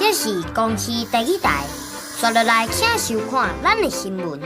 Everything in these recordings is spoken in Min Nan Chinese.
這是公視第二台，紲落來請收看咱的新聞。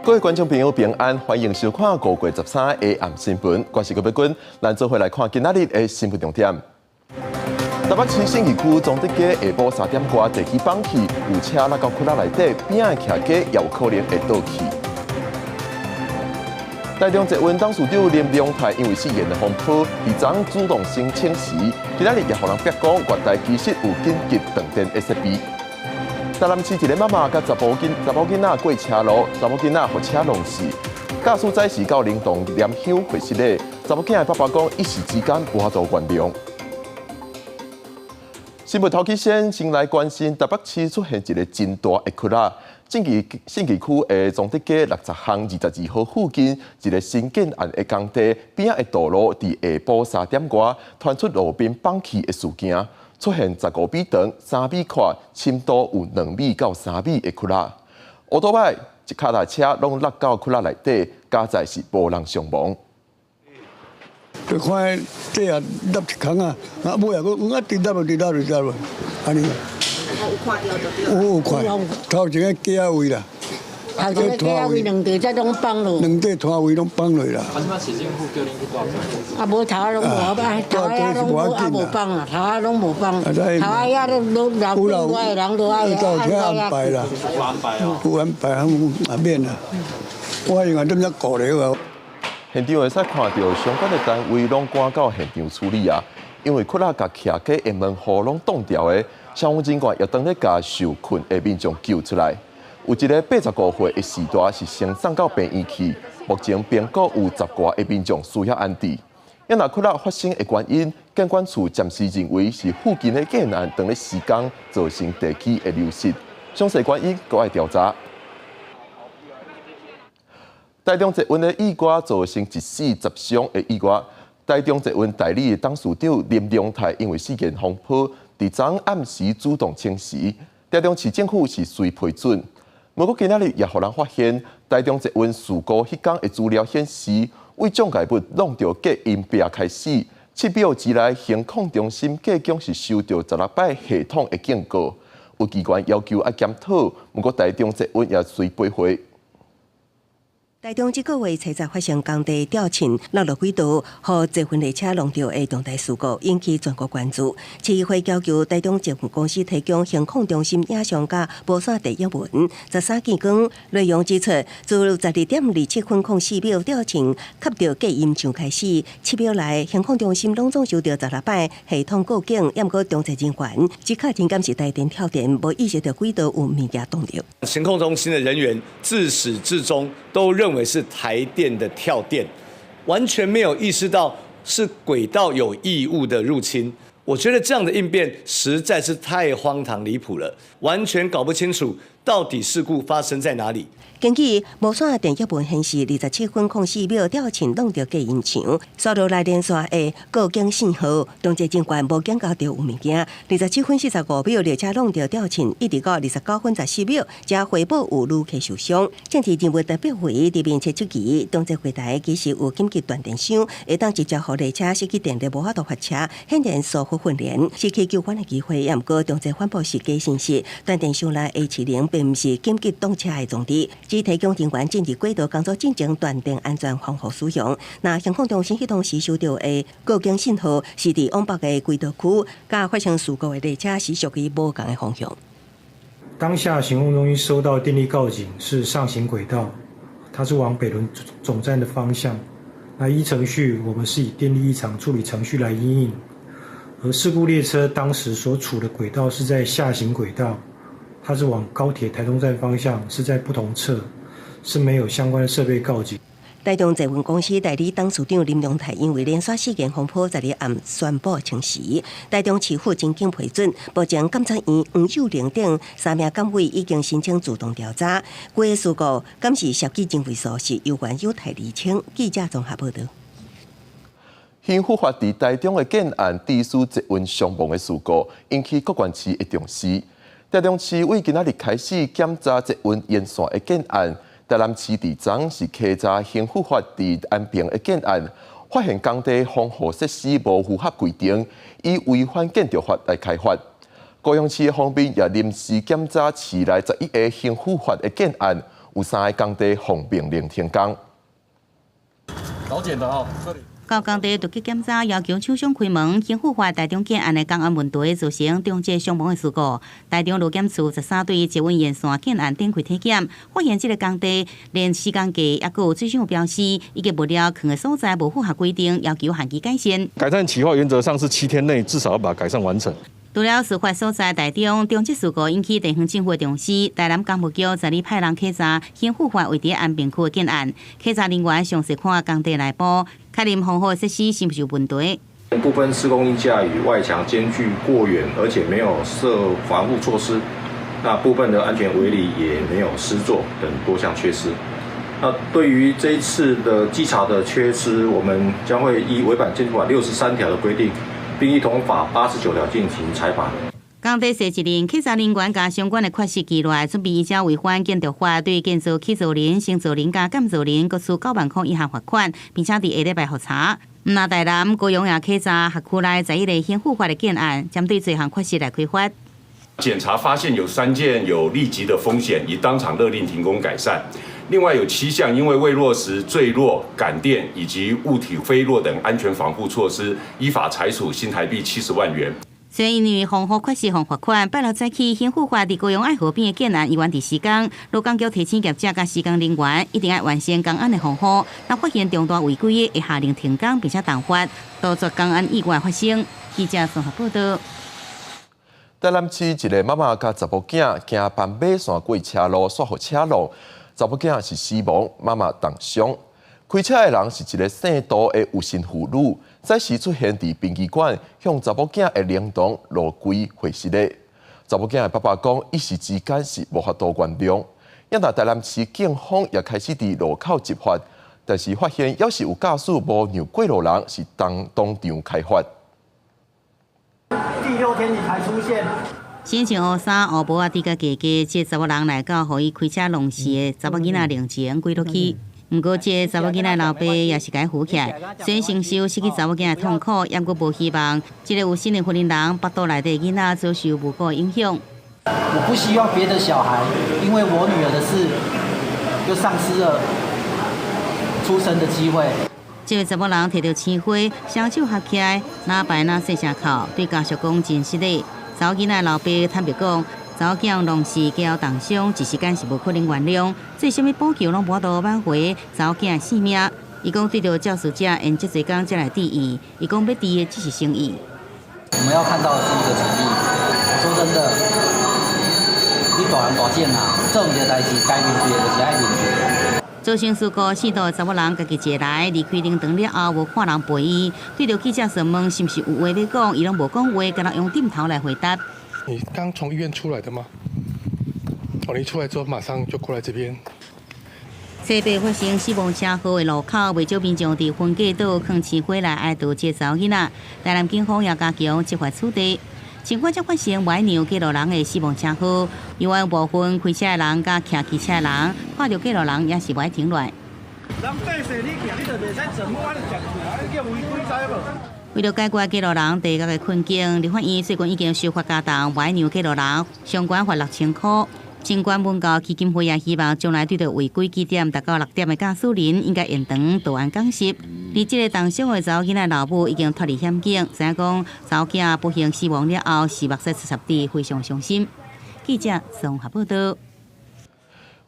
各位觀眾朋友平安，歡迎收看5月13下暗新聞。我是郭碧君，咱做伙來看今仔日的新聞重點。台北市信義區彰德街下晡3點外，地基崩去，有車落到窟仔內底，邊仔的徛家也有可能會倒去。台中捷運董事長林良泰因為失言的風波，佇昨主動申請辭，今仔日也予人逼講，月台其實有緊急斷電的設備。台南市一个媽媽佮查埔囡仔過車路，查某囡仔予車撞死。駕駛載時到靈堂念香會失禮，查某囝的爸爸講一時之間無法度原諒。新聞頭起先，先來關心台北市出現一个真大的窟仔。信義區的彰德街60巷22號附近，一个新建案的工地邊仔的道路，佇下晡3點外傳出路邊崩去的事件。出現15米長、3米闊、深度有2米到3米的窟仔。烏多擺一跤踏車攏落到窟仔內底，佳哉是無人傷亡。就看底下落一空啊，啊尾啊，閣啊直落就直落就直落，按呢。有看著就對。有看，頭前个街仔位啦。頭前个街仔位兩塊才攏崩落。兩塊攤位攏崩落啦。啊，這擺市政府叫恁去蹛啊，無頭仔攏無啊，頭仔攏無啊無崩啊，頭仔攏無崩，頭仔遐攏攏老變的人都愛安排啦。有安排哦。有安排，也免啦。我應該踮遮顧咧啊。現場會使看著相關的單位攏趕到現場處理啊，因為窟仔共徛家的門戶攏擋掉的，消防人員也當咧共受困的民眾救出來。有一个85歲的時大是先送到病院去，目前評估有10外个民眾需要安置。若窟仔發生的原因，建管處暫時認為是附近的建案當咧施工造成地基的流失，詳細原因閣愛調查。台中捷運的意外造成一死十傷的意外，台中捷運代理董事長林良泰因為事件風波，佇昨暗時主動請辭，台中市政府是隨批准。不過今仔日也予人發現，台中捷運事故彼工的資料顯示，為障礙物弄著隔音壁開始，7秒之內，行控中心計共是收著16擺系統的警告，有機關要求愛檢討，不過台中捷運也隨批回。台中這个月初十發生工地吊秤落落軌道，予捷運列車撞著的重大事故，引起全國關注。市議會要求台中捷運公司提供行控中心影像佮無線電影文。13建工內容指出，自12點27分04秒吊秤吸著隔音牆開始，7秒內行控中心攏總收著16擺系統告警，猶毋過中捷人員只確認敢是台電跳電，無意識著軌道有物件擋著。行控中心的人員自始至終都認為是台電的跳電，完全沒有意識到是軌道有異物的入侵。我覺得這樣的應變實在是太荒唐離譜了，完全搞不清楚到底事故發生在哪裡。根據無線電影文顯示，27分04秒吊秤弄著隔音牆，刷落來連線的告警信號，中捷人員無警覺著有物件。27分45秒列車弄著吊秤，一直到29分14秒才回報有旅客受傷。政治人物代表會佇面提出質疑，中捷櫃台其實有緊急斷電箱，會當直接予列車失去電力無法度發車，顯然疏忽訓練，失去救援的機會。毋過中捷反駁是假信息，斷電箱內的 H0並毋是緊急擋車的裝置。只提供人員進入軌道工作進前斷電安全防護使用。那行控中心彼當時收著的告警信號是佇往北的軌道區，佮發生事故的列車是屬於無仝的方向。當下行控中心收到電力告警是上行軌道，它是往北崙總站的方向。那依程序，我們是以電力異常處理程序來因應。而事故列車當時所處的軌道是在下行軌道，它是往高鐵台東站方向，是在不同側，是沒有相關的設備告警。台中捷運公司代理董事長林良泰因為連續四件風波，昨日暗宣布請辭。台中市府經批准，目前監察院黃幼玲等三名監委已經申請自動調查。規个事故敢是涉及偵費疏失，有關有待釐清。記者綜合報道。興富發佇台中的建案致使捷運傷亡的事故，引起各縣市的重視。台中市為今仔日開始檢查捷運沿線的建案。台南市佇昨是稽查興富發佇安平的建案，發現工地防護設施無符合規定，以違反建築法來開罰。高雄市的方面也臨時檢查市內11個興富發的建案，有三个工地奉命令停工。老簡的哦，這裡。到工地突擊檢查，要求廠商開門。興富發台中建案的工安問題，造成中捷傷亡的事故。台中路檢署13對捷運沿線建案展開體檢，發現這个工地連施工價抑閣有水箱標示，以及物料囥的所在無符合規定，要求限期改善。改善期劃原則上是7天內至少要把改善完成。除了事發所在台中中捷事故引起地方政府的重視，台南工務局昨日派人稽查興富發位佇安平區的建案，稽查人員詳細看工地內部，確認防火設施是毋是有問題。部分施工衣架與外牆間距過遠，而且沒有設防護措施，那部分的安全圍籬也沒有施作等多項缺失。那對於這一次的稽查的缺失，我們將會依違反建築法63條的規定，並依同法89條進行裁罰。工地負責人、稽查人員共相關的缺失記錄，準備依照違反建築法對建造起造人、承造人佮監造人各處9萬箍以下罰款，並且佇下禮拜複查。毋但台南、高雄也稽查轄區內11個興富發的建案，針對這項缺失來開罰。檢查發現有三件有立即的風險，已當場勒令停工改善。另外有七項因為未落實墜落、感電以及物體飛落等安全防護措施，依法裁處新台幣70萬元。雖然因為防護缺失予罰款，拜六早起興富發佇高雄愛河邊的建案猶原佇施工，勞工局提醒業者佮施工人員一定愛完成工安的防護，若發現重大違規的，會下令停工並且重罰，杜絕工安意外發生。記者綜合報道。台南市一个媽媽佮查某囝行斑馬線過車路，煞予車挏，查某囝是死亡，媽媽重傷。開車的人是一个姓杜的有身婦女，早時出現佇殯儀館，向查某囝的靈堂落跪回失禮。查某囝的爸爸講，一時之間是無法度原諒。但台南市警方也開始佇路口執法，但是發現猶是有駕駛無讓過路人是當場開罰。第六天你才出現。身穿烏衫烏帽仔，戴佮家家，這查某人來到予伊開車撞死的查某囡仔靈前跪落去。毋過，這个查某囡仔老爸也是共扶起來，雖然承受失去查某囝的痛苦，猶閣無希望這个有身的婦人腹肚內底囡仔遭受無辜影響。我不希望別的小孩因為我女兒的事就喪失了出生的機會。這个查某人提著鮮花，雙手合起來，哪拜哪細聲哭，對家屬講真失禮。查某囡仔老爸坦白講，查某囝挏死加重傷，一時間是無可能原諒，做啥物補救攏無法度挽回查某囝的性命。伊講對著肇事者用這濟工才來致意，伊講欲致的只是心意。我們要看到的是一個誠意。說真的，你大人大種啊，做毋著代誌，該面對的就是愛面對。造成事故，姓杜的查某人家己一个來離開靈堂了後，無看人陪伊。對著記者詢問是毋是有話欲講，伊攏無講話，干焦用點頭來回答。你剛從醫院出來的嗎？哦，你出來之後馬上就過來這邊。初八發生死亡車禍的路口，袂少民眾佇分隔島囥鮮花來哀悼這查某囡仔。台南警方也加強執法取締，盡快才發生無愛讓過路人的死亡車禍。另外部分開車的人佮騎機車的人，看著過路人也是無愛停落來。人百姓你行，你就袂使全部按呢食去，你叫違規知無？為著解決過路人地角的困境，立法院最近已經修法加重，無愛讓過路人上懸罰6000箍。相關文教基金會也希望將來對著違規記點達到6點的駕駛人，應該延長導安講習。而這个重傷的查某囡仔老母已經脫離險境，知影講查某囝不幸死亡了後，是目屎濕濕滴，非常傷心。記者綜合報道。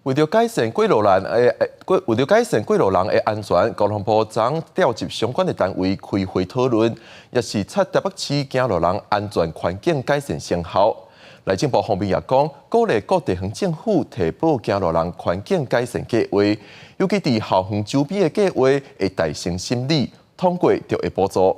為著改善過路人的安全，交通部昨調集相關的單位開會討論，也視察台北市行路人安全環境改善成效。內政部方面也講，鼓勵各地方政府提報走路人環境改善計劃，尤其佇校園周邊的計劃會大聲審理，通過就會補助。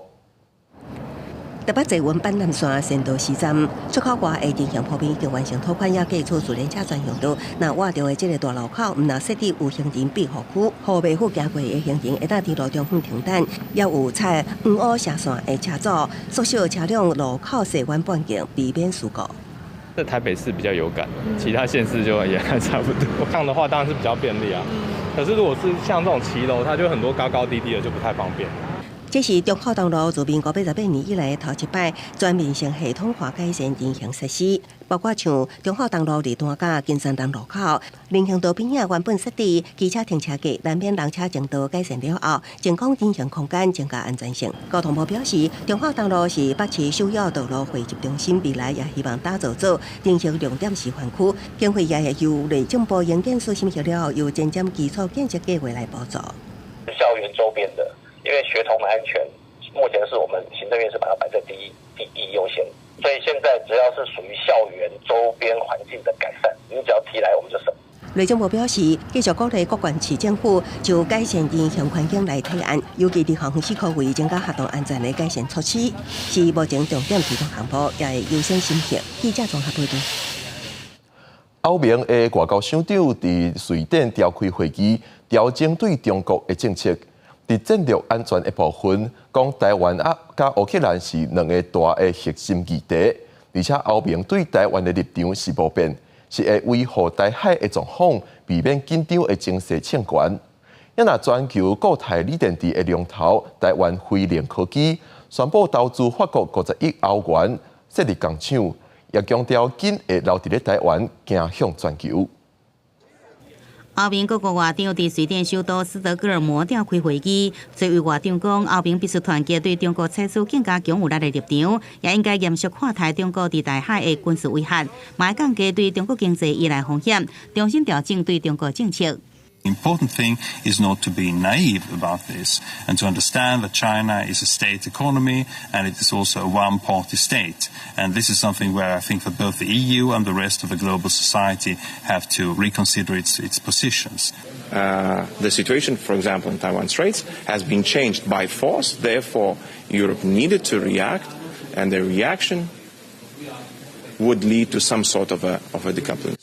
台北捷運板南線善導寺站出口外的人行鋪面已經完成拓寬，也蓋出自行車專用道。若倚著的這个大路口，毋但設置有行人庇護區，予袂赴行過的行人會當佇路中央停等，也有採黃烏斜線的車阻，縮小車輛路口細彎半徑，避免事故。在台北市比較有感，其他縣市就也還差不多。這樣的話當然是比較便利啊，可是如果是像這種騎樓，它就很多高高低低的，就不太方便。這是中孝東路自民國88年以來頭一擺全面性系統化改善人行設施，包括像忠孝東路二段佮金山東路口人行道邊仔原本設置機車停車格，難免人車爭道改善了後，增廣人行空間，增加安全性。交通部表示，忠孝東路是北市首要道路匯集中心，未來也希望打造做人行重點示範區。經費也會由內政部營建署審核了後，由前瞻基礎建設計劃來補助。校園周邊的。因為學童的安全，目前是我們行政院是把它擺在第一優先，所以現在只要是屬於校園周邊環境的改善，你只要提來，我們就審。內政部表示，繼續鼓勵各縣市政府就改善人行環境來提案，尤其佇校園四箍圍增加學童安全的改善措施，是目前重點推動項目，也會優先審核。記者綜合報導。歐盟的外交省長佇瑞典召開會議，調整對中國的政策。佇戰略安全的部分，講台灣啊佮烏克蘭是兩个大的核心議題，而且歐盟對台灣的立場是無變，是會維護台海的狀況，避免緊張的情勢衝懸。若全球固態鋰電池的龍頭台灣輝聯科技宣布投資法國50億歐元設立工廠，也強調緊會留佇咧台灣，行向全球。歐盟各國外長佇瑞典首都斯德哥爾摩召開會議，這位外長講，歐盟必須團結對中國採取更加強有力的立場，也應該嚴肅看待中國佇台海的軍事威脅，嘛降低對中國經濟依賴風險，重新調整對中國政策。 Important thing is not to be naive about this and to understand that China is a state economy and it is also a one-party state. And this is something where I think that both the EU and the rest of the global society have to reconsider its positions. The situation, for example, in Taiwan Straits has been changed by force. Therefore, Europe needed to react, and the reaction would lead to some sort of a decoupling.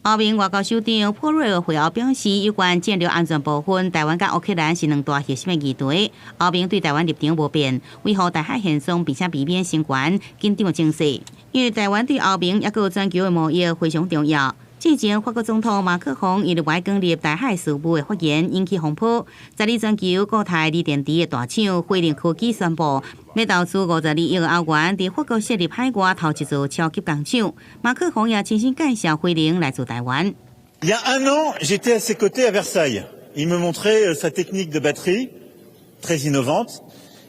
歐盟外交首長波瑞爾會後表示，有關戰略安全部分，台灣佮烏克蘭是兩大核心的議題。歐盟對台灣立場無變，維護台海現狀，並且避免升懸緊張的情勢。因為台灣對歐盟抑閣全球的貿易非常重要。之前法國總統馬克宏因為欲干預台海事務的發言引起風波。在咧全球固態鋰電池的大廠輝聯科技宣布，欲投資52億歐元，佇法國設立海外頭一座超級工廠。馬克宏也親身介紹輝聯來自台灣。 Il y a un an, j'étais à ses côtés à Versailles. Il me montrait sa technique de batterie, très innovante,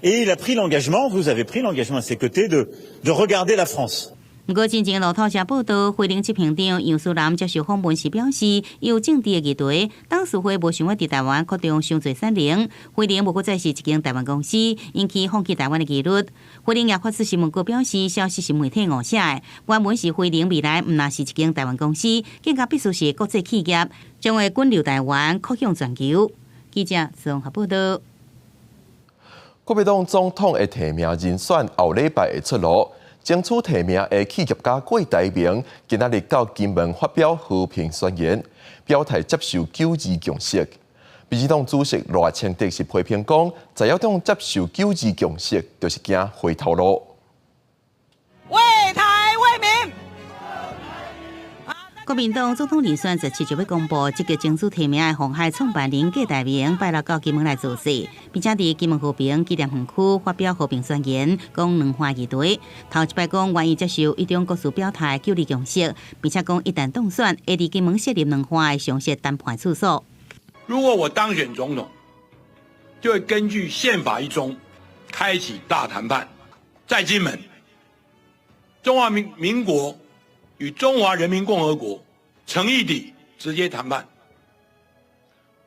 et il a pris l'engagement, vous avez pris l'engagement à ses côtés, de regarder la France. 毋過，進前路透社報道，輝聯執行長楊書南接受訪問時表示，有政治的議題，董事會無想欲佇台灣擴張傷濟產能，輝聯無閣再是一間台灣公司，引起放棄台灣的疑慮。輝聯也發出新聞稿表示，消息是媒體誤寫的，原文是輝聯未來毋但是一間台灣公司，更加必須是國際企業，將會滾留台灣，擴向全球。記者綜合報道。國民黨總統的提名人選後禮拜會出爐。爭取提名的企業家郭台銘，今仔日到金門發表和平宣言，表態接受九二共識。民進黨主席賴清德是批評講，在野黨接受九二共識，就是行回頭路。為台為民。國民黨總統人選17就欲公布，積極爭取提名的鴻海創辦人郭台銘拜六到金門來造勢，並且佇金門和平紀念園區發表和平宣言，講兩岸議題。頭一擺講願意接受一中各示表態九二共識，並且講一旦當選，會佇金門設立兩岸的常設談判處所。如果我當選總統，就會根據憲法一中，開啟大談判，在金門，中華民國與中華人民共和國誠意地直接談判，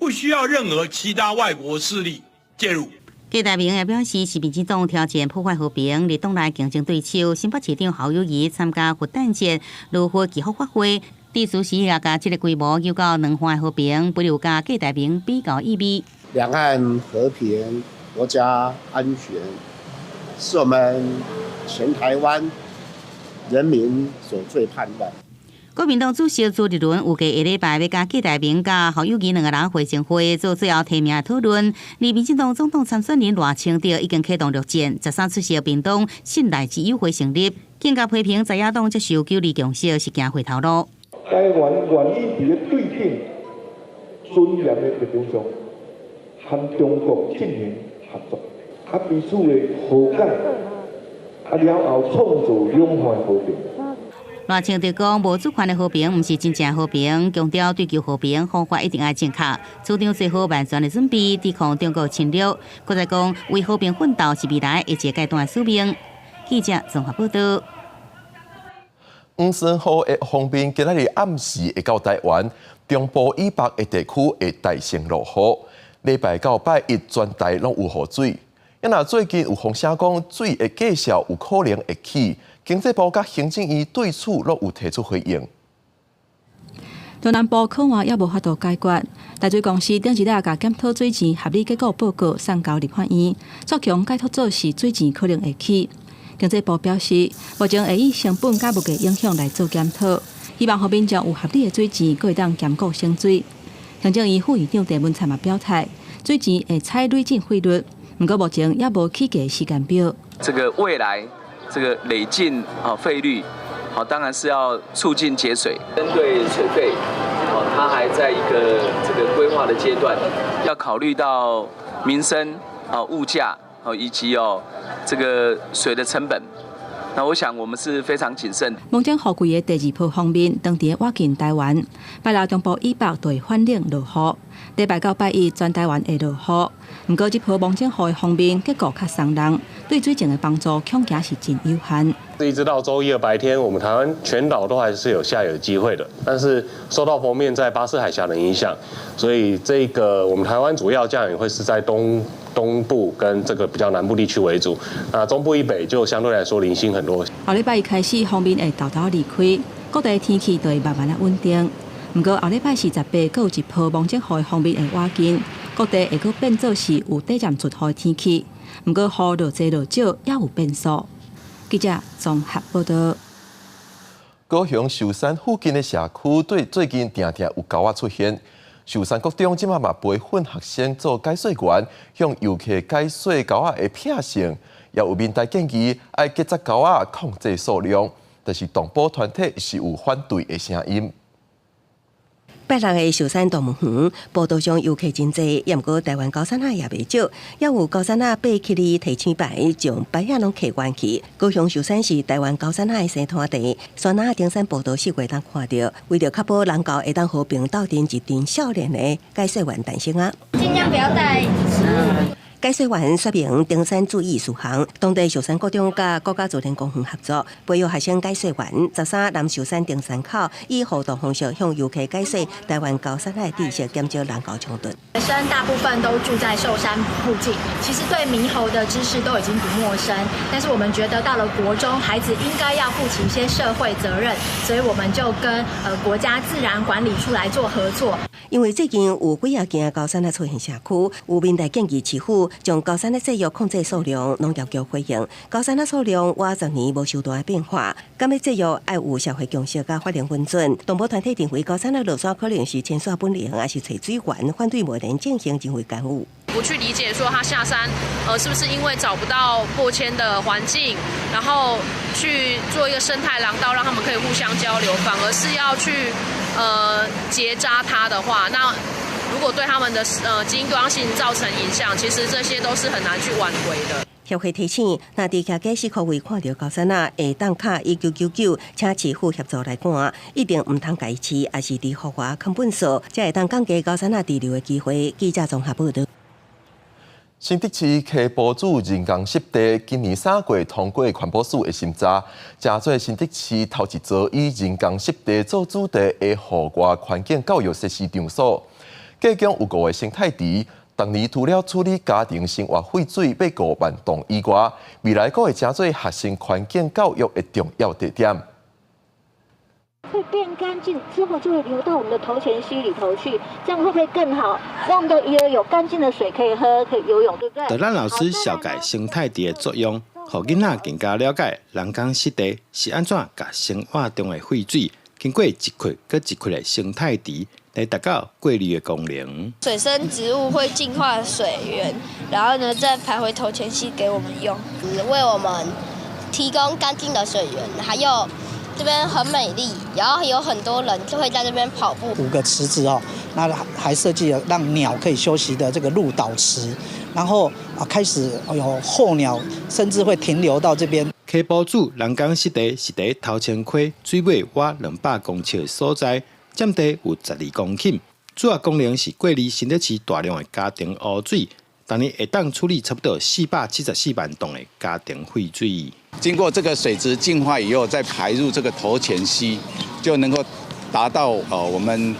不需要任何其他外國勢力介入。郭台銘也表示，是民進黨挑戰破壞和平，佇黨內競爭對手新北市長侯友宜參加佛誕節，羅佛祈福法會，致辭時也共這个規模有夠兩岸和平，不留佮郭台銘比較意味。兩岸和平、國家安全，是我們全台灣人民所最盼望。國民黨主席朱立倫預計下禮拜欲佮郭台銘佮侯友宜兩个人會前會做最後提名的討論。而民進黨總統參選人賴清德已經啟動陸戰，13出席屏東信賴之友會成立，更加批評在野黨接受九二共識是行回頭路。台灣願意佇咧對等尊嚴的立場上，和中國進行合作，彼此的和解，了後創造兩岸和平。賴清德講，無主權的和平毋是真正和平，強調追求和平方法一定愛正確，主張做好萬全的準備，抵抗中國侵略。閣再講，為和平奮鬥是未來下一個階段的使命。記者綜合報道。黃山雨的鋒面今仔日暗時會到台灣，中部以北的地區會大聲落雨。禮拜到拜一全台攏有雨水。啊，若最近有風聲講水的價數有可能會起，經濟部佮行政院對此攏有提出回應。中南部苦旱猶無法度解決，台水公司頂一日共檢討水錢合理結果報告送交立法院，卓強解讀做是水錢可能會起。經濟部表示，目前會以成本佮物價影響來做檢討，希望予民眾有合理的水錢，閣會當兼顧省水。行政院副院長鄭文燦嘛表態，水錢會採累進費率，毋過目前猶無起價時間表。這個未來這個累進啊費率，好當然是要促進節水。針對水費，哦，它還在一個這個規劃的階段，要考慮到民生啊物價哦以及哦這個水的成本。那我想我們是非常謹慎。蒙頂雨季的第二波鋒面，當佇倚近台灣，拜六中部以北就會反冷落雨。禮拜到拜一全台灣會落雨。毋過這波蒙頂雨的鋒面結構較鬆人，對水情的幫助恐驚是真有限。一直到週一的白天，我們台灣全島都還是有下雨的機會的，但是受到鋒面在巴士海峽的影響，所以這個我們台灣主要降雨會是在東部跟這個比較南部地區為主，那中部以北就相對來說零星很多。後禮拜一開始，鋒面會沓沓離開，各地天氣就會慢慢仔穩定。毋過後禮拜48，閣有一波蒙頂雨的鋒面會倚近，各地會閣變做是有短暫出雨的天氣。毋過雨落濟落少，也有變數。記者綜合報道。高雄壽山附近的社區對最近定定有猴仔出現。壽山國中這馬嘛培訓學生做解說員，向遊客解說猴仔的品性，也有民代建議愛結紮猴仔控制數量，但是動保團體是有反對的聲音。拜六的壽山動物園，步道上遊客真濟，也毋過台灣高山仔也袂少，也有高山仔爬起哩提醒牌，將牌仔攏揢彎去。高雄壽山是台灣高山仔的生湠地，山仔登山步道四月當看著，為著確保人猴會當和平鬥陣，一陣少年的解說員誕生啊！盡量不要帶食物。解說員說明登山注意事項，當地壽山國中佮國家自然公園合作，培育學生解說員。13南壽山登山口以互動方式向遊客解說台灣高山的知識，減少人猴衝突。學生大部分都住在壽山附近，其實對獼猴的知識都已經不陌生。但是我們覺得到了國中，孩子應該要負起一些社會責任，所以我們就跟國家自然管理處來做合作。因為最近有幾仔間高山仔出現社區，有民代建議市府將高山仔節約控制數量，農業局回應高山仔數量倚10年無受大的變化，敢欲節約愛有社會共識佮法令允准。動保團體認為高山仔落山可能是遷徙本能，抑是揣水源，反對貿然進行人為干預。不去理解說他下山，是不是因為找不到過遷的環境，然後去做一個生態廊道，讓他們可以互相交流，反而是要去結紮它的話，那如果對他們的基因多樣性造成影響，其實這些都是很難去挽回的。協會提醒，若佇徛家四箍位看著高山仔，會當敲1999，請市府協助來趕，一定毋通共伊飼，抑是佇戶外囥糞掃，才會當降低高山仔滯留的機會。記者綜合報道。新竹市溪埔子人工濕地今年3月通過環保署的審查，成做新竹市頭一座以人工濕地做主題的戶外環境教育設施場所。計共有五個生態池，逐年除了處理家庭生活廢水欲5萬噸以外，未來閣會成做學生環境教育的重要地點。會變乾淨之後，就會流到我們的頭前溪裡頭去，這樣會不會更好？讓我們的魚兒有乾淨的水可以喝，可以游泳，對不對？德蘭老師紹介生態池的作用，予囡仔更加了解人工濕地是按怎共生活中的廢水經過一塊閣一塊的生態池來達到過濾的功能。水生植物會淨化水源，然後呢再排回頭前溪給我們用，為我們提供乾淨的水源，還有這邊很美麗，然後有很多人就會在這邊跑步。五個池子哦，那還設計了讓鳥可以休息的這個鷺島池，然後啊開始有候鳥甚至會停留到這邊。溪埔子人工濕地是佇頭前溪水尾倚200公尺的所在，佔地有12公頃，主要功能是過濾新北市大量的家庭污水，逐年會當處理差不多474萬噸的家庭廢水。經過這個水質淨化以後，再排入這個頭前溪，就能夠達到我們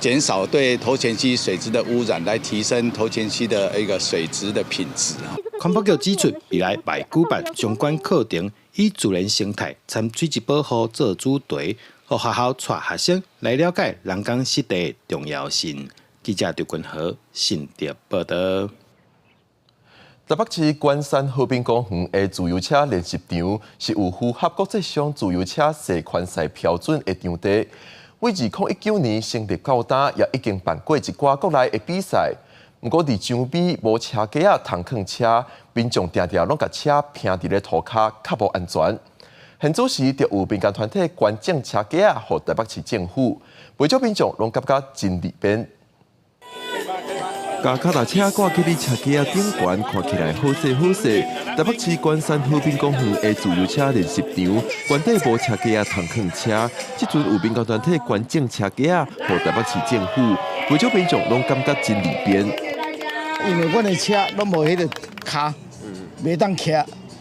減少對頭前溪水質的污染，來提升頭前溪的一個水質的品質。環保局指出，未來會舉辦相關課程，以自然生態參水質保護做主題，予學校帶學生來了解人工濕地的重要性。記者劉君和新竹報導。台北市關山和平公園的自由車練習場是有符合國際上自由車賽環賽標準的場地。為2019年成立到今，也已經辦過一寡國內的比賽。毋過佇場邊無車架仔通囥車，民眾定定攏共車停佇咧塗跤，較無安全。現此時就有民間團體捐贈車架仔予台北市政府，袂少民眾攏感覺真利便。共跤踏車掛佇車架仔頂懸，看起來好勢好勢。台北市關山和平公園的自由車練習場，原底無車架仔通囥車，這陣有民間團體捐贈車架仔予台北市政府，袂少民眾攏感覺真利便。因為阮的車攏無彼個跤，袂當騎，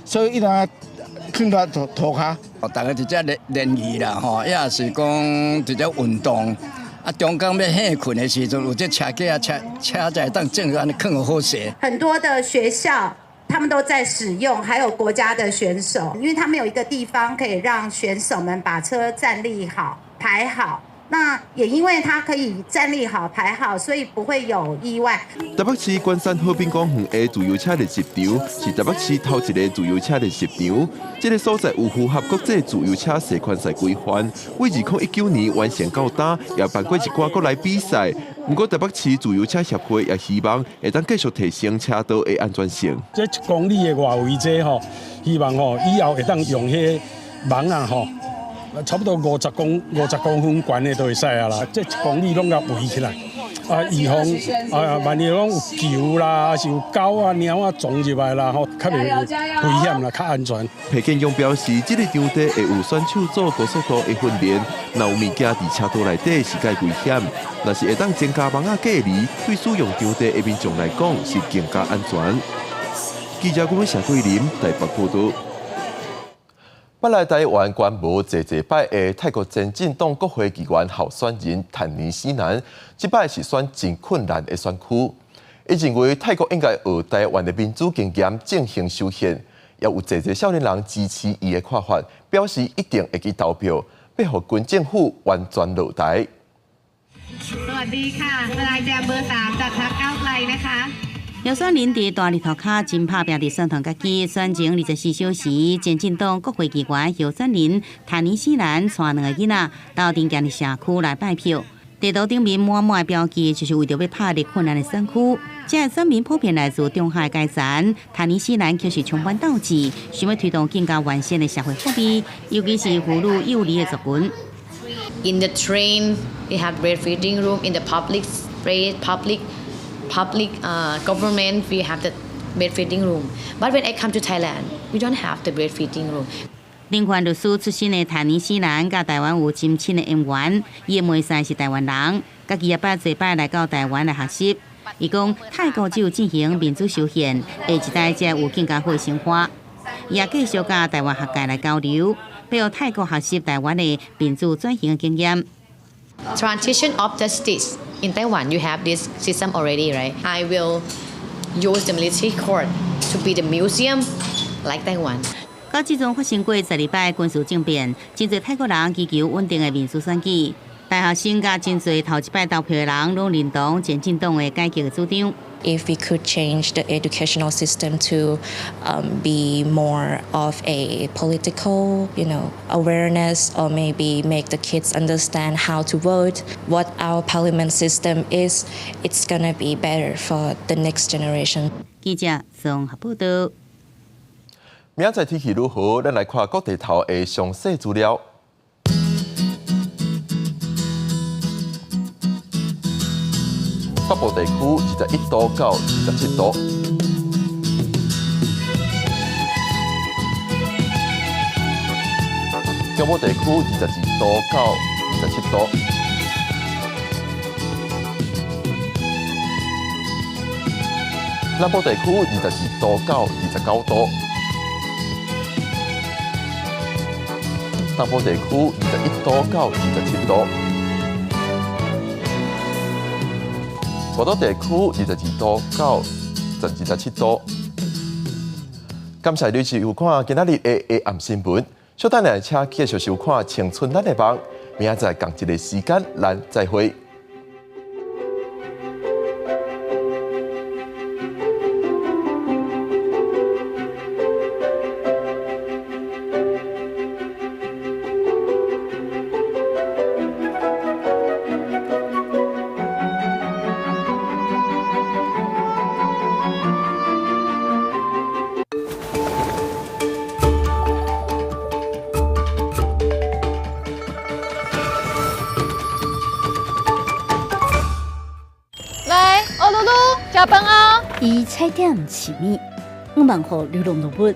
所以一定囥佇塗跤。大家佇遮練練魚啦，吼，抑是講佇遮運動。啊，中間欲歇睏的時陣，有這車架車車才會當正按呢囥好勢。很多的學校，他們都在使用，還有國家的選手，因為他們有一個地方可以讓選手們把車站立好、排好。那也因為它可以站立好、排好，所以不會有意外。台北市關山和平公園的自由車練習場是台北市頭一个自由車練習場。這个所在有符合國際自由車賽環賽規範，為2019年完成到今，也辦過一寡國內比賽。毋過台北市自由車協會也希望會當繼續提升車道的安全性。這1公里的外圍這吼，希望吼以後會當用彼個網仔吼。差不多50公分懸的都會使啊啦，這1公里攏共圍起來，啊，預防啊，萬一講有球啦，抑是有狗啊、貓啊撞入來啦，吼，較袂危險啦，較安全。裴建勇表示，這个場地會有選手做高速度的訓練，若有物件佇車道內底是較危險，若是會當增加網仔隔離，對使用場地的民眾來講是更加安全。記者顧問謝桂林台北報導。捌來台灣觀摩濟濟擺的泰國前進黨國會議員候選人坦尼西南，這擺是選真困難的選區。伊認為泰國應該學台灣的民主經驗進行修憲，也有濟濟少年人支持伊的看法，表示一定會去投票，欲予軍政府完全落台。สวัสดีค่ะทนายแจมเบอร์3จากพรรคก้าวไกลนะคะ候選人佇大日塗跤真拍拚佇宣傳家己，選前24小時，前進黨國會議員候選人坦尼西蘭帶兩个囡仔鬥陣行佇社區來拜票。地圖頂面滿滿的標記，就是為著欲拍入困難的選區。這个選民普遍來自中下階層，坦尼西蘭卻是充滿鬥志，想欲推動更加完善的社會福利，尤其是婦女幼兒的族群。 In the train, we have breastfeeding room. In the public place, public government, we have the breastfeeding room. But when I come to Thailand, we don't have the breastfeeding room. 林權律師出身的坦尼西蘭，佮台灣有真親的淵源，伊的妹婿是台灣人，家己也捌濟擺來到台灣來學習。伊講泰國只有進行民主修憲，下一代才有更加好的生活。伊也繼續佮台灣學界來交流，欲予泰國學習台灣的民主轉型的經驗。 Transition of justice. In Taiwan, you have this system already, right? I will use the military court to be the museum like Taiwan. 到這陣發生過12擺軍事政變，真濟泰國人祈求穩定的民主選舉。大學生佮真濟頭一擺投票的人，攏認同前進黨的改革的主張。 If we could change the educational system to be more of a political awareness, or maybe make the kids understand how to vote, what our parliament system is, it's gonna be better for the next generation. 記者綜合報道。明仔載天氣如何？咱來看各地頭的詳細資料。北部地區21度到27度，中部地區22度到27度，南部地區22度到29度，東部地區21度到27度。外島地區22度到27度。感謝你收看今仔日的下暗新聞。稍等下，請繼續收看《青春咱的夢》。明仔載仝一个時間，咱再會。來，歐嚕嚕，食飯哦。伊踩點飼物，五萬戶流浪動物。